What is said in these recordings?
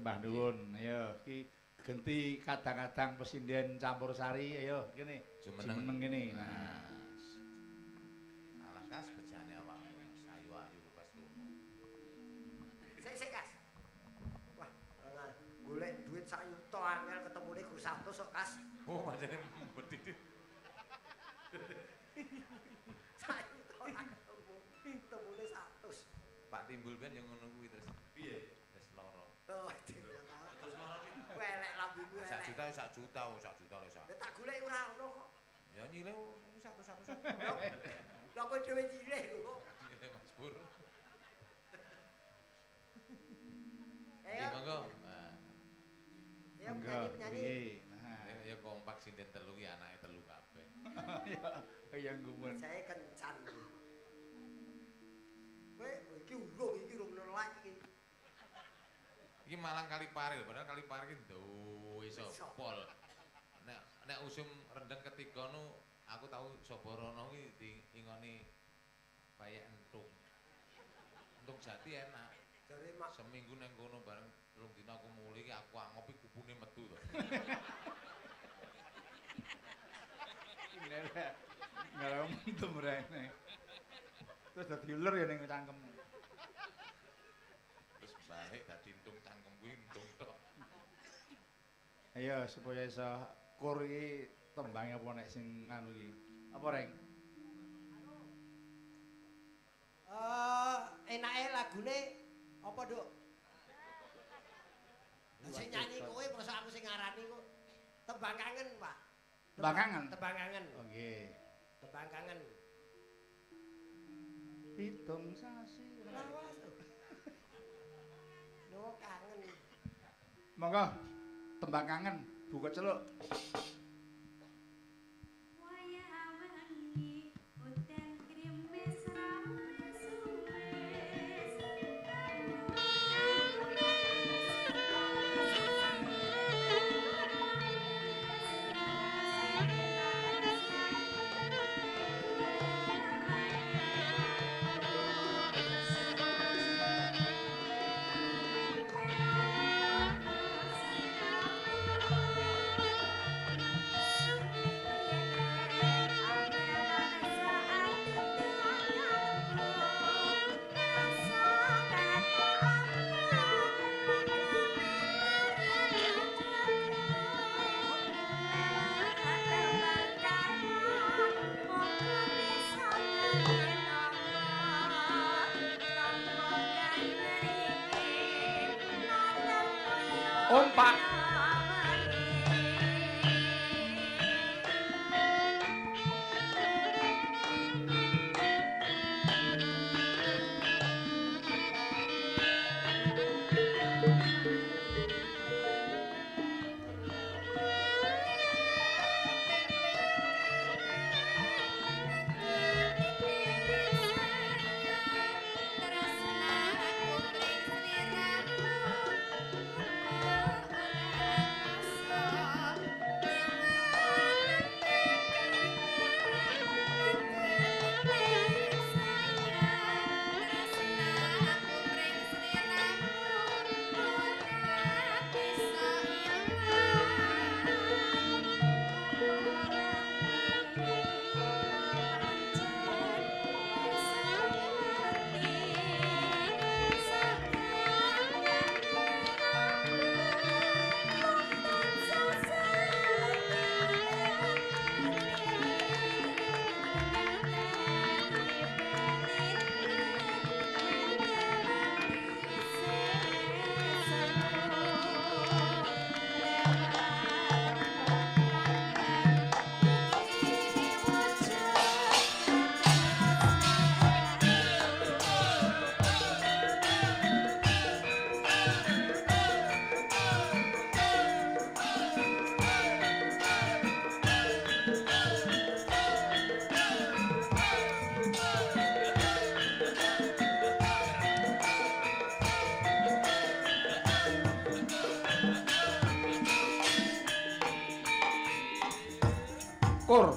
Sembah nuwun. Ayo iki genti kadang-kadang pesinden campur sari, ayo kene. Jumeneng kene. Nah. Alah kas bejane awakmu. Ayu-ayu pas ngono. Sik sik Kas. Wah, golek duit sak yuta angel ketemune Gus 100 kok Kas. Oh, pancene bedhit. Sak yuta ketemu. Ketemune 100. Pak Timbul ben yo ngono kuwi terus. Piye? Wis lara. Oh, terus lara ki. Welek lambemu elek. Sak juta sak juta, oh, sak juta lho sak. Lah tak golek ora ono kok. Ya nyileh 100 100. Lah kowe dhewe nyileh lho kok. Nyileh Mas Pur. Ayo monggo. Ya penyanyi. Nah, ya kompak sinden telu ki anake telu kabeh. Ya gumun. Saya kencan. Kowe iki urung iki urung nelak iki. Iki Malang Kalipare lho, padahal Kalipare iki duwe iso pol. Nek nek usum rendeng ketiga nu aku tau Soborono kuwi diingoni payek entung. Entung jati enak. Jare mak seminggu nang kono bareng 3 dina aku mulih iki aku angopi kupune metu to. Nek ngarep metu mrene. Terus dadi uler ya ning cangkem. Terus balik dadi entung cangkem kuwi entung tok. Ayo supaya iso kur iki tembange apa nek sing anu iki. Apa Reng? Enake lagune apa, Duk? Sing nyanyi kowe mosok aku sing ngarani kok. Tembang kangen, Pak. Tembang kangen? Tembang kangen. Oh nggih. Tembang kangen. 7 sasi. Lawas. Lho kangen. Monggo tembang kangen buka celuk. Ompak. Kur.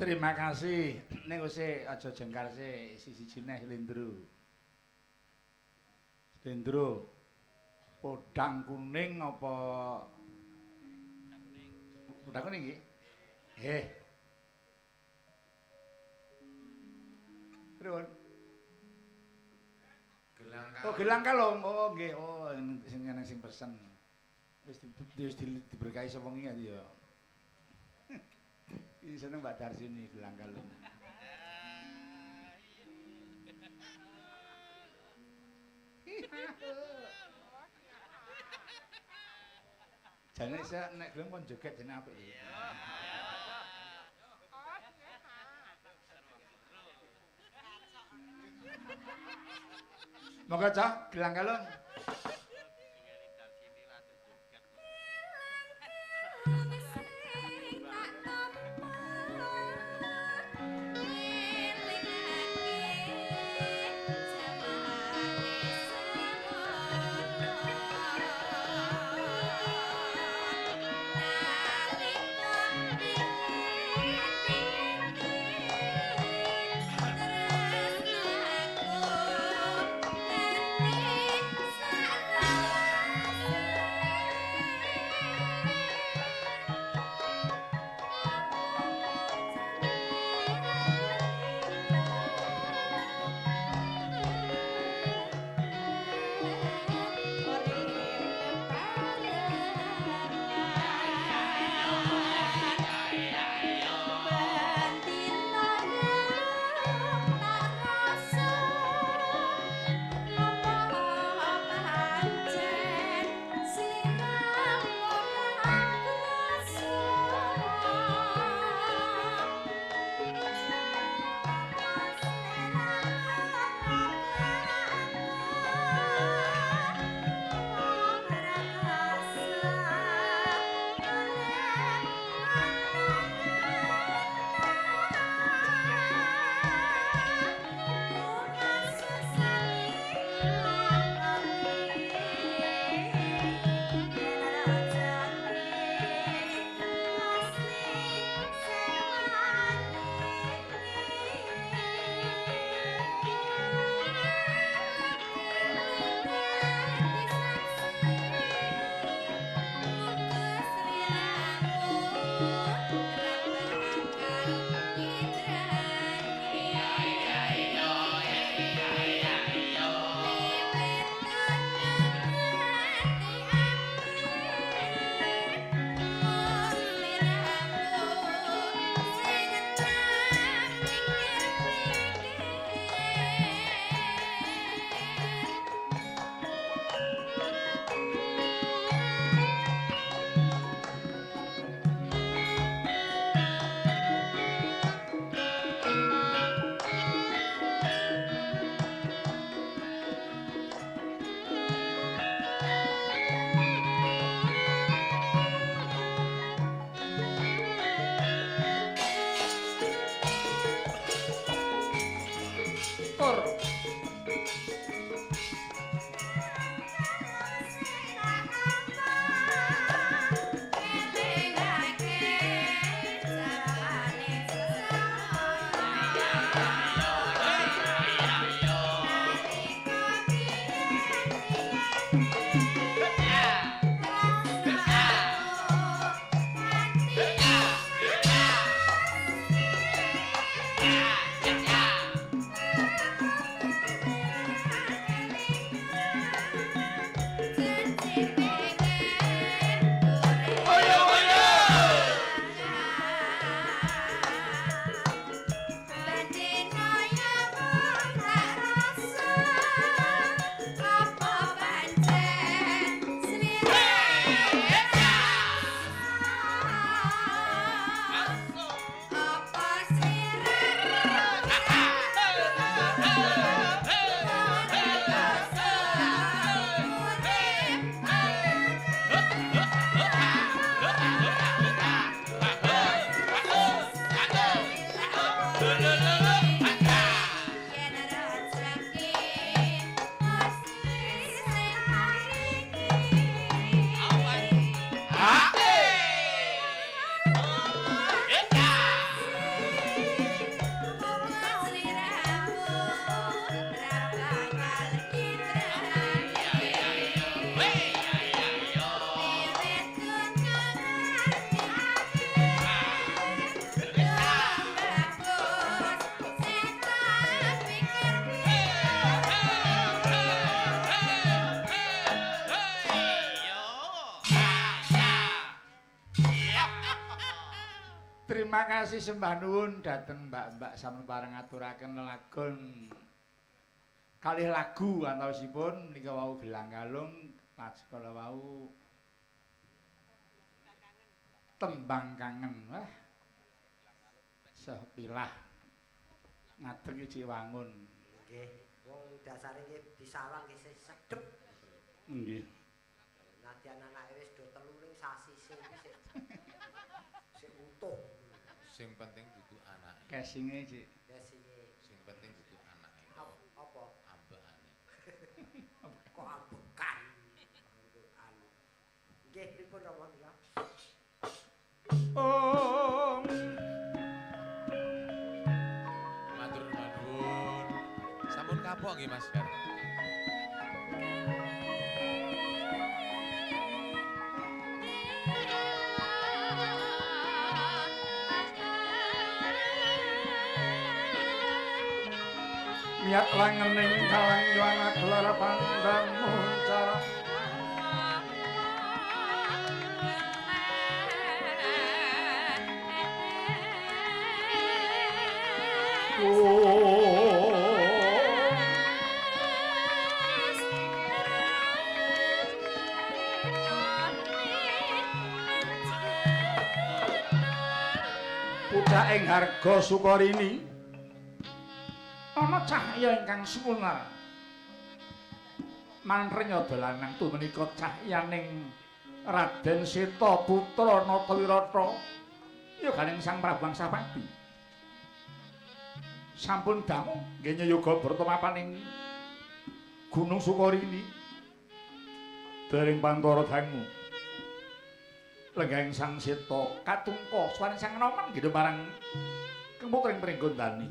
Terima kasih. Nek wis aja jengkar sik siji neh Slendro. Slendro. Podang kuning apa podang kuning iki? Nggih. Pripun? Gelang kalung. Oh, gelang kalung. Oh, nggih. Oh, sing nyeneng sing pesen. Wis diberkahi sapa ngi ya. Ini seneng Mbak Darsini gelang kalung. Jane isa nek gelem kon joget jane apik. Iya. Monggo cah gelang kalung. Tresnaku. Terima kasih sembah nuwun dhateng mbak-mbak sampun pareng ngaturaken lelagon kalih lagu antawisipun menika wau Gelang Kalung lajeng kala wau Tembang Kangen. Wah. Sepilah ngadeg iki wangun. Nggih, wong dasare nggih disawang nggih sedep. Nggih. Nadyan anake wis do telu ning sasi sing sik sik utuh. Sing penting dudu anake. Kesinge, Cik. Kesinge. Sing penting dudu anake. Apa? Ambekane. Kok ambekan? Ambekan. Nggih, pripun Rama ya? Om. Matur nuwun. Sampun kapok nggih Mas Gar. Miat langening kalang yuang gelar pandang muncara. Putra ing harga Sukorini ana cahya ingkang sumunar manrenya lanang tumenika cahyaning Raden Seta putra Natawirata yoganing Sang Prabu Angsapati. Sampun dangu nggih yoga brata mapaning Gunung Sukorini dereng pantara dangu lenggahing Sang Seta katungka swaning Sang Anoman nggih marang kemutring Pringgondani.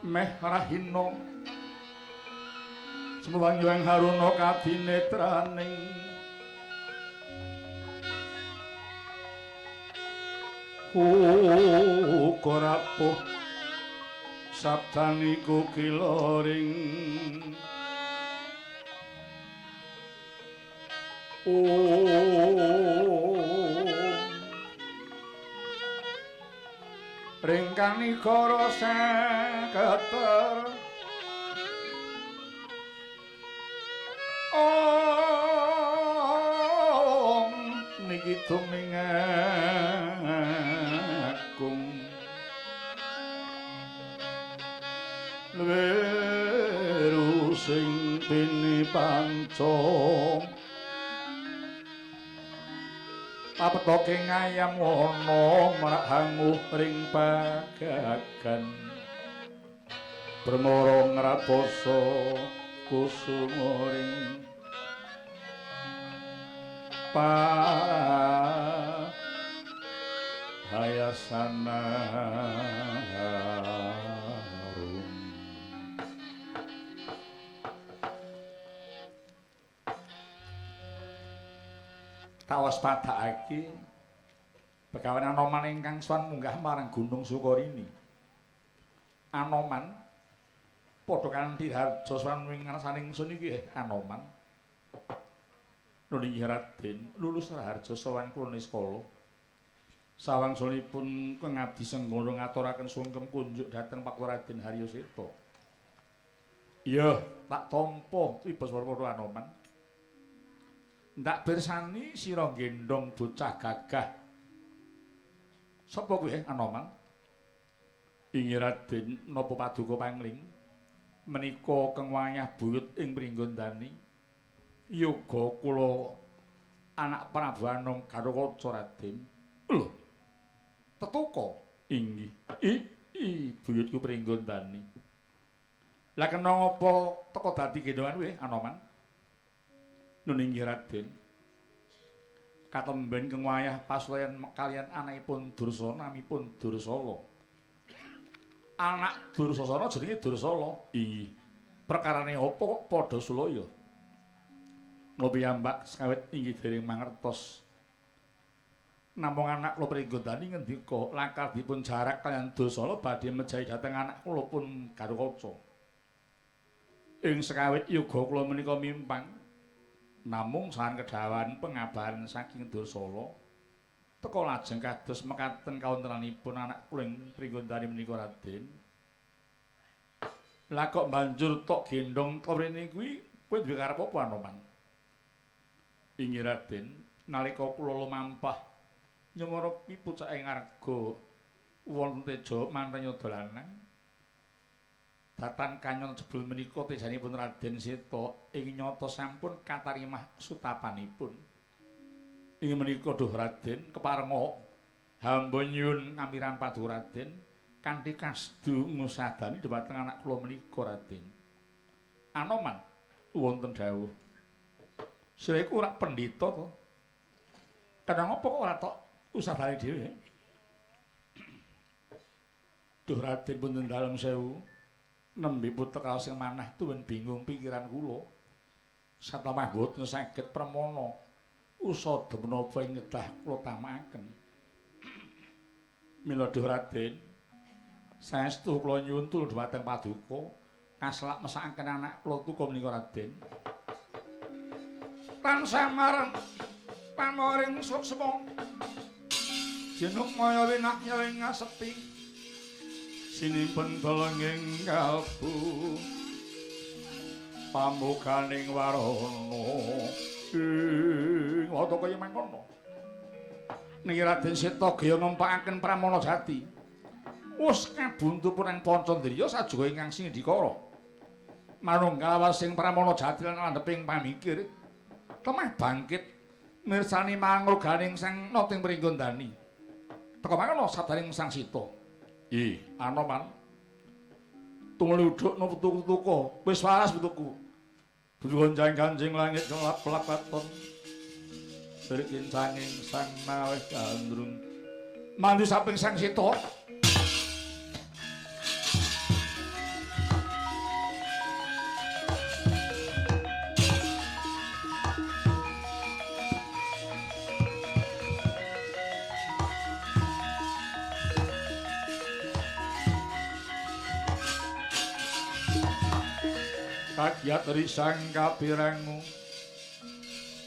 Meh rahina Semuwang Hyang Haruna kadinetraning uga rapuh sabdani kukilaring ringkani kara saketer om niki tuming agung lweru sing pini panca papetoke ngayam wana marak hanguh ring pagagan Bremara ngrabasa kusuma ring pahayasana arum. Tawas padhakake begawan Anoman ingkang sowan munggah marang Gunung Sukorini. Anoman padha kanthi harja sowan ing ngarsaning ingsun iki Anoman. Nuli Raden lulus raharja sowan kula niskala. Sawangsulipun kengabdi senggono ngaturaken sungkem kunjuk dhateng Pak Raden Haryoseta. Iya, tak tampa ibas para Anoman. Ndak bersani sira gendhong bocah gagah. Sapa kuwi Anoman? Inggih Raden, napa paduka pangling? Menika keng wayah buyut ing Pringgondani. Yoga kula anak Prabu Anom Gathotkaca Raden. Lho. Tetuka? Inggih. Ih, buyutku Pringgondani. Lah kena ngapa teka dadi gendongan kuwi, Anoman? Nun inggih Raden. Katemben keng wayah pasulayan kaliyan anakipun Dursana namipun Dursala. Anak Dursasana jenenge Dursala. Inggih. Perkarane apa kok padha sulaya? Kula piyambak sakawit inggih dereng mangertos. Namung anak kula Pringgondani ngendika lakar dipun jarak kaliyan Dursala badhe mejahi dhateng anak kula pun Garukaca. Ing sekawit yoga kula menika mimpang, namung sahan kedhawan pengabaran saking Dursala teka lajeng kados mekaten kawontenanipun anak kula ing Pringgondani menika Raden. Lah kok banjur tok gendhong teka mrene kuwi kowe duwe karep apa Anoman? Inggih Raden, nalika kula lumampah nyumerepi pucake ngarga wonten teja manrenya dolanan datan kanyon jebul menika tejanipun Raden Seta ing nyata sampun katarimah sutapanipun. Inggih menika duh Raden keparenga hamba nyuwun amiran paduka Raden kanthi kasdu ngusadani dhumateng anak kula menika Raden. Anoman wonten dawuh. Sira iku ora pendhita to? Kena ngapa kok ora tok usadane dhewe? Duh Raden punten dalem sewu. Nembe putra sing manah tuwin bingung pikiran kula. Satemah boten saged premana usada menapa ing kedah kula tamakaken. Mila duh Raden, saestu kula nyuwun tulung dhumateng paduka kaselak mesakaken anak kula tuka menika Raden. Tansah marang pamoring suksma jenuk maya winakya ing ngasepi sinimpen bolonging kalbu pamukaning warana ing wata kaya mangkono. Niki Raden Seta gaya ngempakaken Pramana Jati wis kabuntu pun ing Pancandriya sajuga ingkang sindikara manunggal wasing Pramana Jati lan landheping pamikir temah bangkit mirsani mangruganing sang Nating Pringgondani. Teka mangkono sabdaning Sang Sita. Ih, Anoman. Tumludukno putuku tuka, wis waras putuku. Gonjang-ganjing langit kelap-kelap katon. Berikincanging sang naweh gandrung. Mandu saping Sang Sita. Kagiat risang kapirangu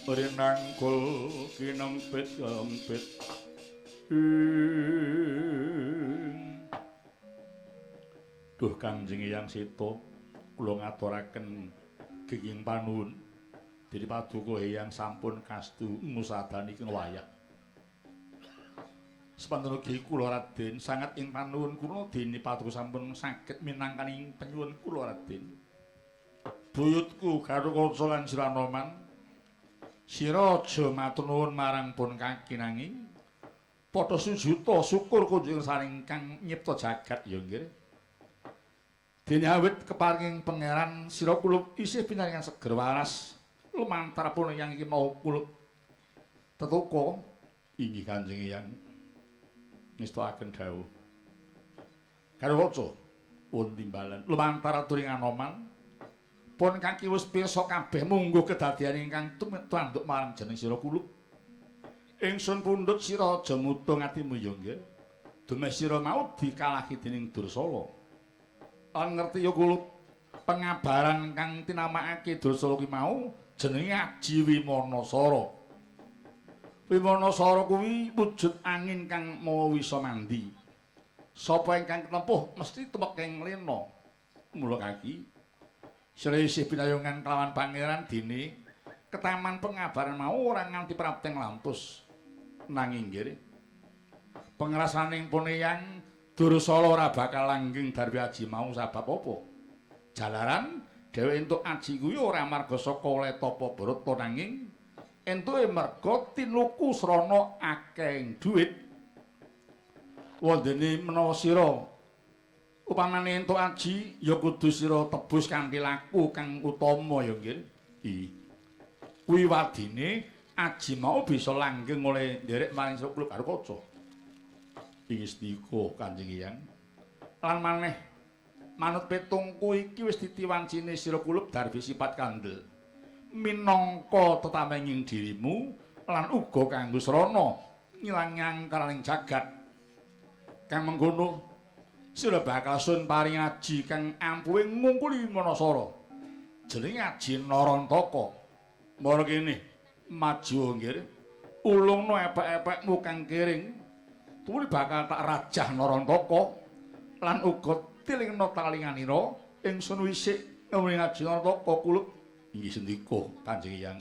rinangkul kinempit kempit. Duh Kangjeng Hyang Sita, kula ngaturaken geging panuwun dene paduka Hyang sampun kastu ngusadani ing wayah. Sepanten ugi kula Raden sanget ing panuwun kula dene paduka sampun saged minangkani penyuwun kula Raden. Buyutku Garukaca lan Sira Anoman, sira aja matur nuwun marang pun kaki nanging padha sujuta syukur kunjung saring kang nyipta jagat ya nggih. Dene awit keparinging pangeran sira kulup isih pinaringan seger waras lumantar pun yang iki mau kulup tetuka. Inggih Kanjeng Hyang ngestakaken dawuh. Garukaca pun timbalan lumantar aturing Anoman pun kaki wis pirsa kabeh mungguh kedadian ingkang tumanduk marang jeneng sira kulup. Ingsun pundhut sira aja mutung atimu ya nggih. Dumeh sira mau dikalahi dening Dursala. Lan ngerti ya kulup pengabaran kang tinamakake Dursala ki mau jenenge Aji Wimanasara. Wimanasara kuwi wujud angin kang mawa wisa mandi. Sapa ingkang ketempuh mesti tumekeng lena. Mula kaki sira isih pinayungan kelawan pangeran dene ketaman pengabaran mau ora nganti prapteng lampus. Nanging nggih pengrasaning puneyang Dursala ora bakal langgeng darwi aji mau sabab apa? Jalaran dheweke entuk aji kuwi ora marga saka oleh tapa brata nanging entuke merga tinuku srana akeh dhuwit. Wondene menawa sira Upamane entuk aji ya kudu sira tebus kanthi laku kang utama ya nggih. I. Kuwi wadine aji mau bisa langgeng oleh nderek maring sira kulup Garukaca. Inggih sendika Kanjeng Hyang. Lan maneh manut petungku iki wis titiwancine sira kulup darbi sifat kandel. Minangka tetamenging dirimu lan uga kanggo srana ngilangi angkaraning jagat. Kang mengkono sira bakal sun paring aji kang ampuhe ngungkuli Manasara. Jenenge aji Narantaka. Mara kene maju nggih. Ulungno epek-epekmu kang kiring. Tuli bakal tak rajah Narantaka lan uga tilingna talinganira ingsun wisik ngene aji Narantaka kulup. Inggih sendika Kanjeng Hyang.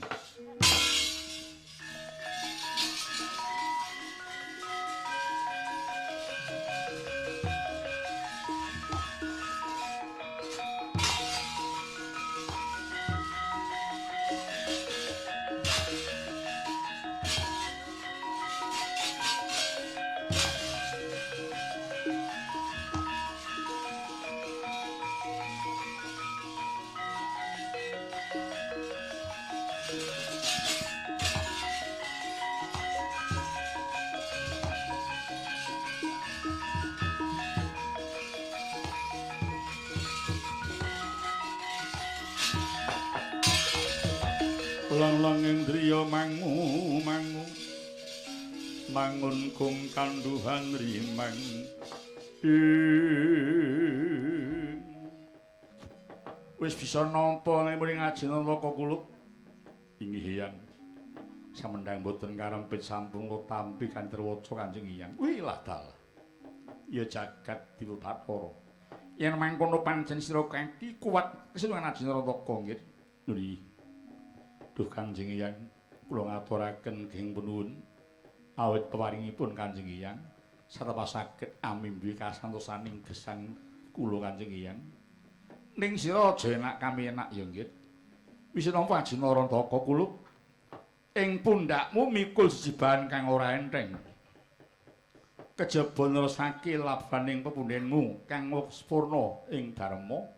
Lang-langing driya mangu mangu mangun kung kanduhan rimang wis bisa nampa nek mring aji Narantaka kulup. Inggih Hyang. Samendhang boten karempit sampun tampi kanthi waca Kanjeng Hyang. Wilah dalah. Ya jagat Dewa Bathara. Yen mangkono pancen sira kang kuat kesulungan aji Narantaka nggih. Nggih. Duh Kanjeng Hyang, kula ngaturaken geng penuwun awit peparingipun Kanjeng Hyang sarta saged amimbi kasantosaning gesang kula Kanjeng Hyang. Ning sira aja enak kami enak ya nggih. Wis nampa aji Narantaka kulup ing pundhakmu mikul jejibahan kang ora enteng. Kejaba nersake labaning pepundhenmu kang wis purna ing dharma.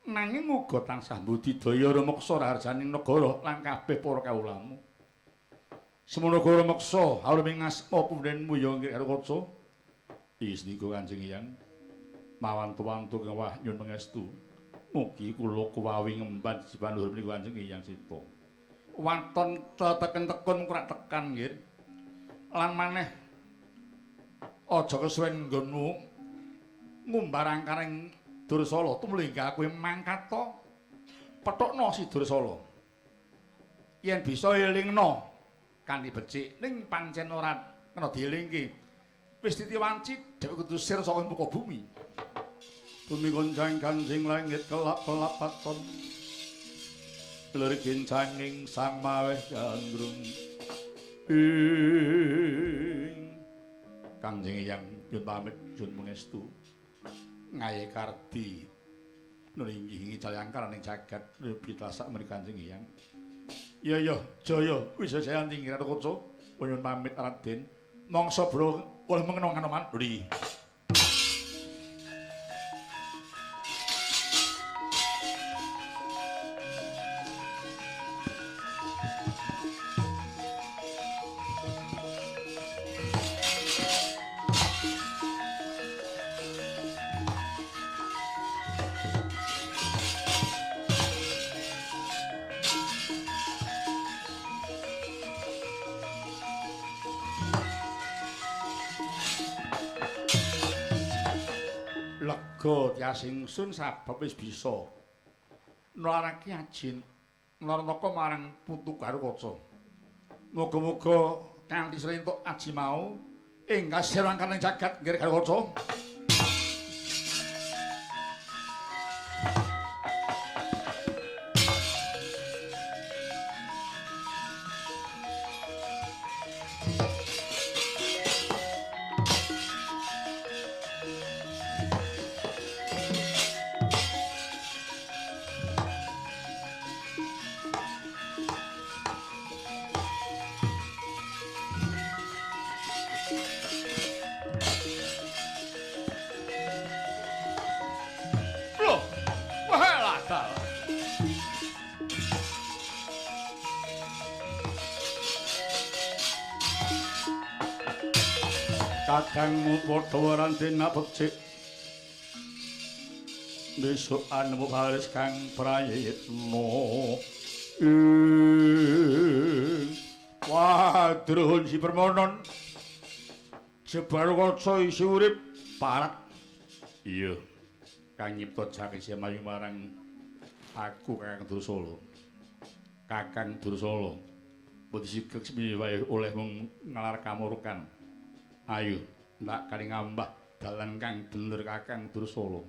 Nanging uga tansah budidaya rumeksa raharjaning negara lan kabeh para kawulamu. Semono uga rumeksa harum ngasma pundhenmu ya nggih Garukaca. Isnika Kanjeng Hyang mawantu-wantu kawah nyuwun pangestu. Mugi kula kuwawi ngemban jiban luhur menika Kanjeng Hyang Sita. Waton teteken-tekun kurak tekan nggih. Lan maneh aja kesuwen nggonmu ngumbar angkaring Dursala tumlingga kowe mangkata pethukna si Dursala. Yen bisa elingna kanthi becik ning pancen ora kena dielingke. Wis titiwanci dheweke kudu sir saka muka bumi. Bumi goncang kancing langit kelap-kelap paton. Lir gincanging sang maweh gandrung. Ing Kanjeng Hyang nyuwun pamit nyuwun pangestu. Ngaye kardi nulinggihi calyangkaraning jagat bitasak mriki Kanjeng Hyang. Ya ya jaya wis jayanti Garukaca nyuwun pamit Raden. Mangsa bro oleh mengenong Anoman. Ri. Lega tias ingsun sabab wis bisa nularake aji Narantaka marang putu Garukaca. Muga-muga kanthi srentuk aji mau ing kasirangkaning jagat nggih Garukaca. Kadangmu padha warandena becik. Besok anemu baris kang prayitna. Wah, druhun si Permonon. Jebar kaca isi urip parat. Iya. Kang nyipta jake semayu marang aku Kakang Dursala. Kakang Dursala. Putih sigek semene wae oleh mung ngalar kamurukan. Ayo, ndak kali ngambah dalan kang bener Kakang Dursala.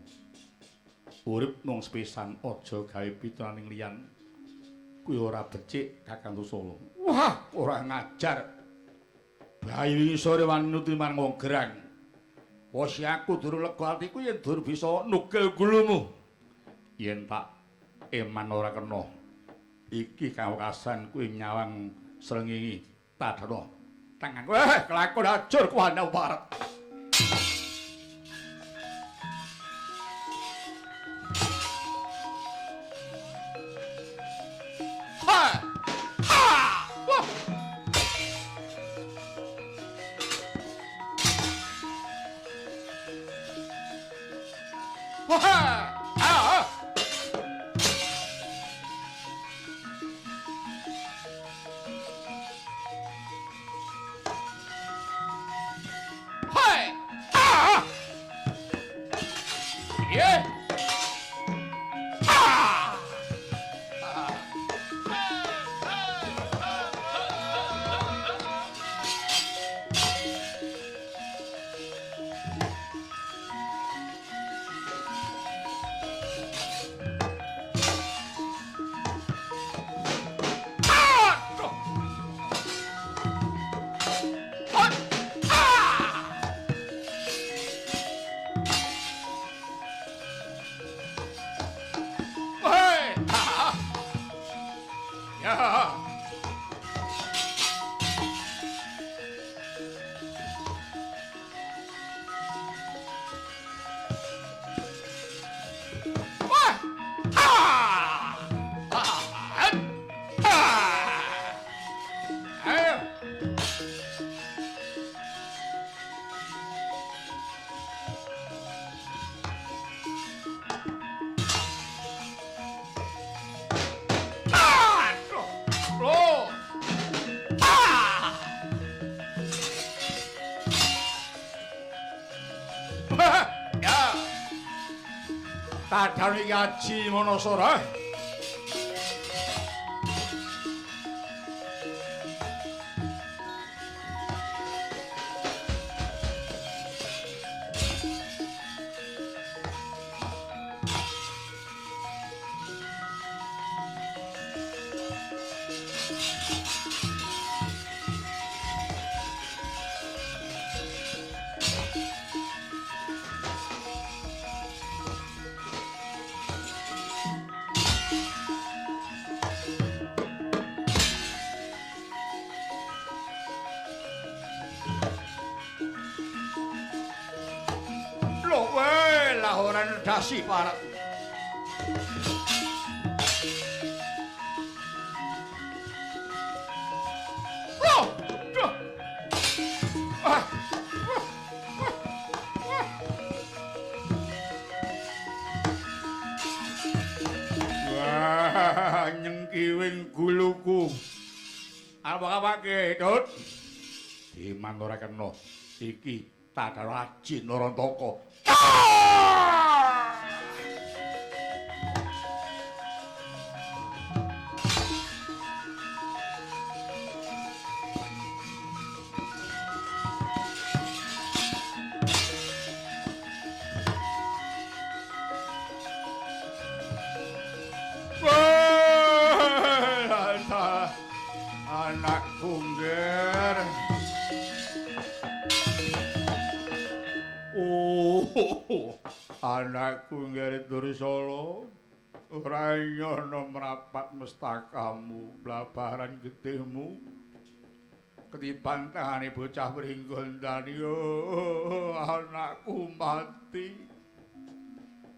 Urip mung sepisan aja gawe pitulaning liyan. Kuwi ora becik Kakang Dursala. Wah, ora ngajar. Bayu wingi sore wani nututi marang wong gerang. Wis aku durung lega atiku yen dur bisa nugel gulumu. Yen tak eman ora kena. Iki kawekasan kuwi nyawang srengenge tadana. Tanganku kelakon ajur kuwana parek. Ha! Ha! Wah! Wah! Ah! Hai! Ah! Yeah! Ah! Aduh! Hot! Ah! Hei! Ah! Ya! Wah! Ah! Ah! Ah! Ayo! Aduh! Loh! Ah! Wah! Ya! Tadane iki aji Manasara. Lho weh, lahoran dasi parek. Loh, duh. Ah. Wah, nyengkiwing guluku. Apa-apake, Dut? Diman ora kena. Iki tadara aji Narantaka. Ah! Wah, anakku ngger. Oh, anakku ngger Dursala, ora nyono mrapat mestakamu, blabaran getihmu. Ketiban tangane bocah Pringgondani, oh, anakku mati.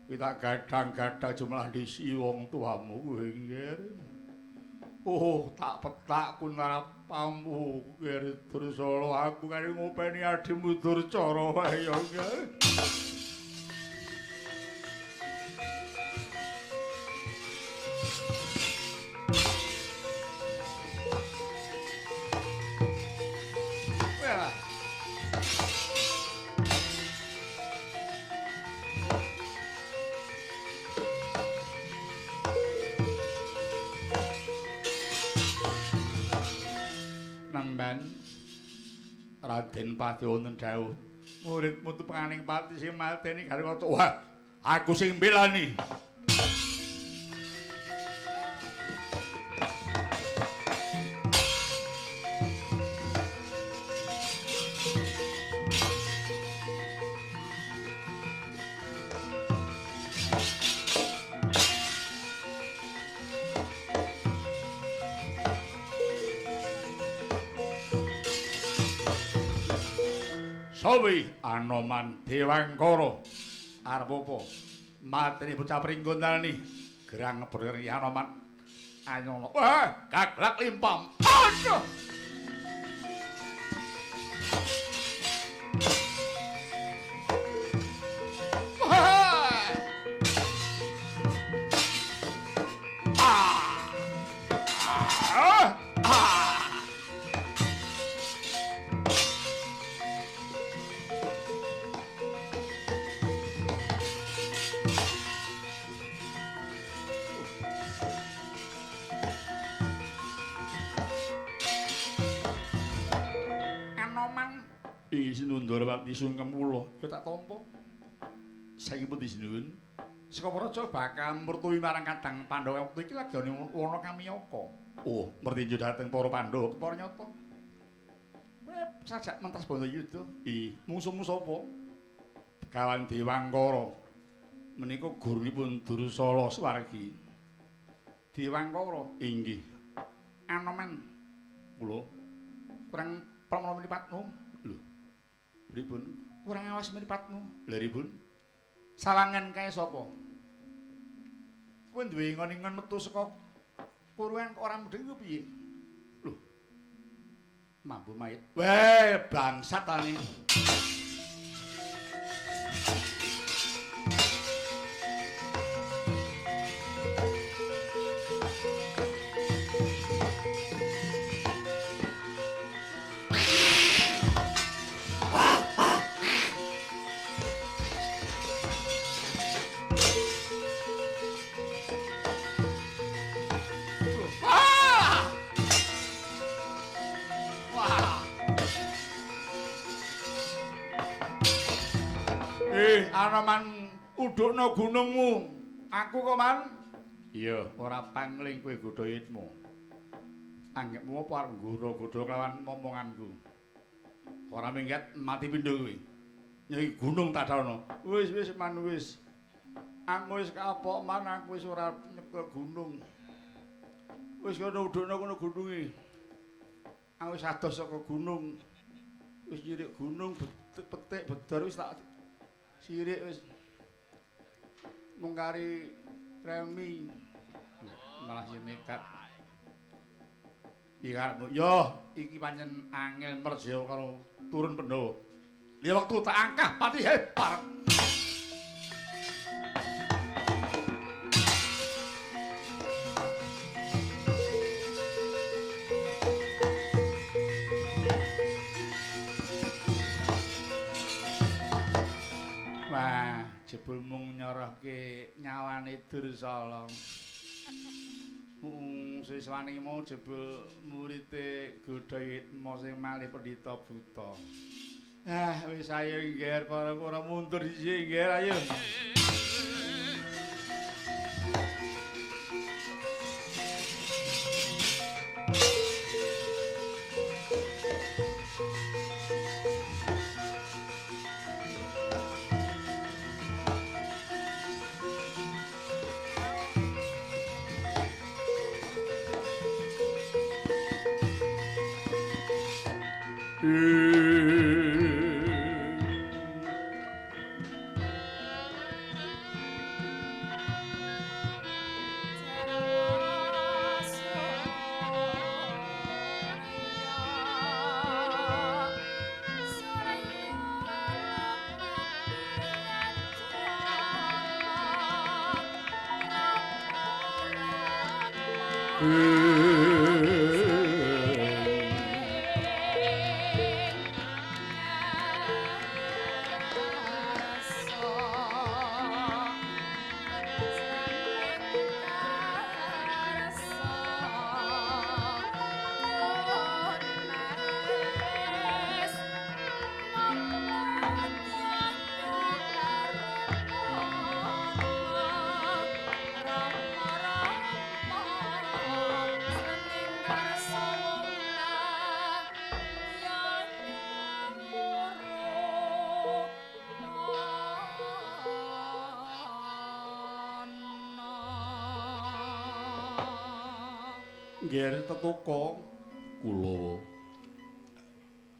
Kita gadang-gadang jumlah disi wong tuamu kuwi ngger. Oh, tak petak kunara pampu kiri Dursala aku kari ngopeni adimu Durcara wae ya. Raden Pati wonten dawuh, muridmu tupenganing pati sing mateni Garwata. Wah, aku sing mbelani. Sawi Anoman Dewangkara arep apa mateni bocah Pringgondani gerang beri Anoman anyono. Wah, gaglak limpam. Aduh. Sinundrawati sungkem kula, ya tak tampa. Saiki pundi sinuwun? Saka Praja bakal murtuwi marang Kadang Pandhawa wektu iki lagi ana wana kamiyaka. Oh, mertinju dhateng para Pandhawa kepara nyata. Kowe sajak mentas Bandayuda. Ih, mungsuhmu sapa? Begawan Dewangkara. Menika gurunipun Dursala Swargi. Dewangkara inggih. Anoman kula kurang pramana mripatmu. Lho. Pripun? Kurang awas mripatmu. Lha pripun? Sawangan kae sapa? Kowe duwe ngon-ngon metu saka kurungan kok ora mudeng iku piye? Lho. Mambu mayit. Weh, bangsat tani. Anoman udukno gunungmu. Aku kok, Man? Iya, ora pangling kowe godha yitmu. Anggepmu apa arep nggodha-godha kelawan momonganku. Ora minggat mati pindho kowe. Nyai gunung tak daono. Wis wis Man wis. Aku wis kapok Man, aku wis ora nyekel gunung. Wis kono udukno kono gununge. Aku wis adoh saka gunung. Wis nyirik gunung petik bedor wis tak sirik wis mung kari remi malah nekat. Iki karepmu yo iki pancen angel merja karo turun Pandhawa. Liya wektu tak angkah pati hebat. Wah, jebul mung nyorohke nyawane Dursala. Mung siswane mau jebul murite Godhayitma sing malih pendhita buta. Ah, wis ayo ngger para-para mundur dhisik ngger ayo. Ngger tetuka kula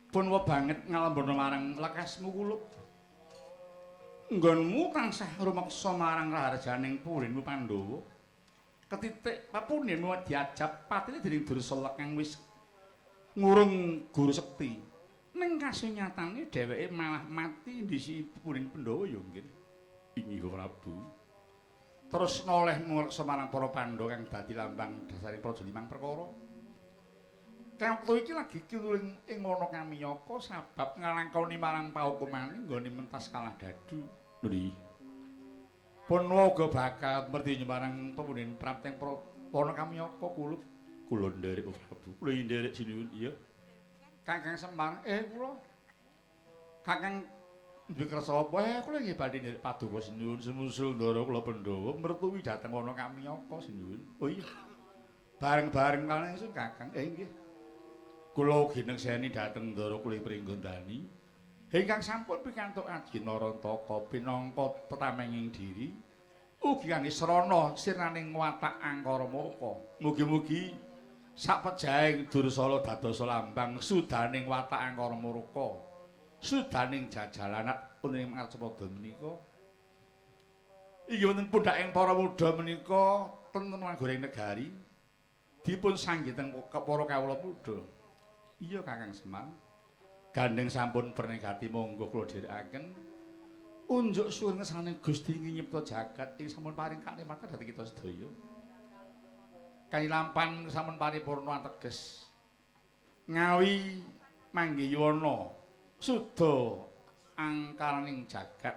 pun banget ngalembana marang lekasmu kulup. Nggonmu tansah rumeksa marang raharjaning purinmu Pandhawa. Ketitik papunemu diajab patine dening Dursala kang wis ngurung guru sekti. Ning kasunyatane dheweke malah mati ndisi purin Pandhawa ya nggih. Inggih Prabu. Terus noleh ngreksa marang para Pandhawa kang dadi lambang dasaring praja limang perkara. Kang wektu iki lagi kiluling ing wana Kamiyaka sabab ngalangkoni marang paukumane nggone mentas kalah dadu. Nggih. Pun uga bakal merdi marang pemunin prapteng wana Kamiyaka kulup. Kula nderek Prabu. Kula nderek sinuwun iya. Kakang Semar, kula Kakang duwe kersa apa? Kula nggih badhe nderek paduka sinuwun sumusul ndara kula Pandhawa mertuwi dhateng wana Kamiyaka sinuwun. Oh iya. Bareng-bareng kaliyan ingsun Kakang. Nggih. Kula ugi nekseni dhateng ndara kula Pringgondani ingkang sampun pikantuk aji Narantaka pinangka tetamenging diri ugi kangge srana sirnaning watak angkara murka. Mugi-mugi sapejahing Dursala dadosa lambang sudaning watak angkara murka, sudaning jajalanat uning Arcapada menika. Inggih wonten pundhaking para muda menika tentrem goreng negari dipun sanggih teng para kawula muda. Iya Kakang Semar. Gandeng sampun pernegati monggo kula dherekaken. Unjuk suwun ngersane Gusti nyipta jagat ing sampun paring kanikmatan dhateng kita sedaya. Kanilampan sampun paripurna ateges. Ngawi manggi yuwana suda angkaraning jagat.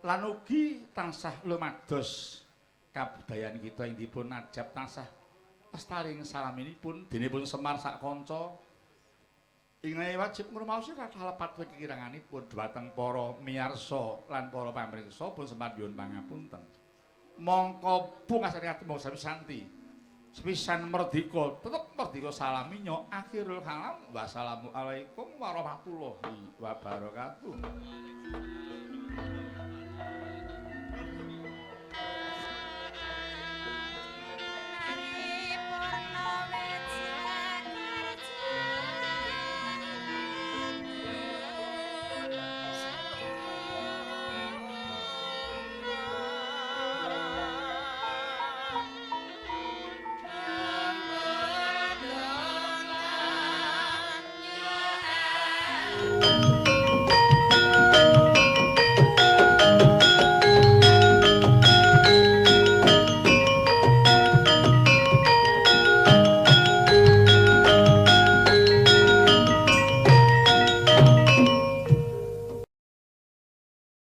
Lan ugi tansah lumados kabudayan kita ing dipun ajab tansah lestari ing salaminipun dene pun Semar sak kanca ing wajib ngrumaosi kathah lepat kekiranganipun dhumateng para miyarsa lan para pamriksa pun Semar nyuwun pangapunten. Mongko pungkasane atma sami santi sepisan merdika tetep merdika salaminya akhirul kalam wassalamualaikum warahmatullahi wabarakatuh.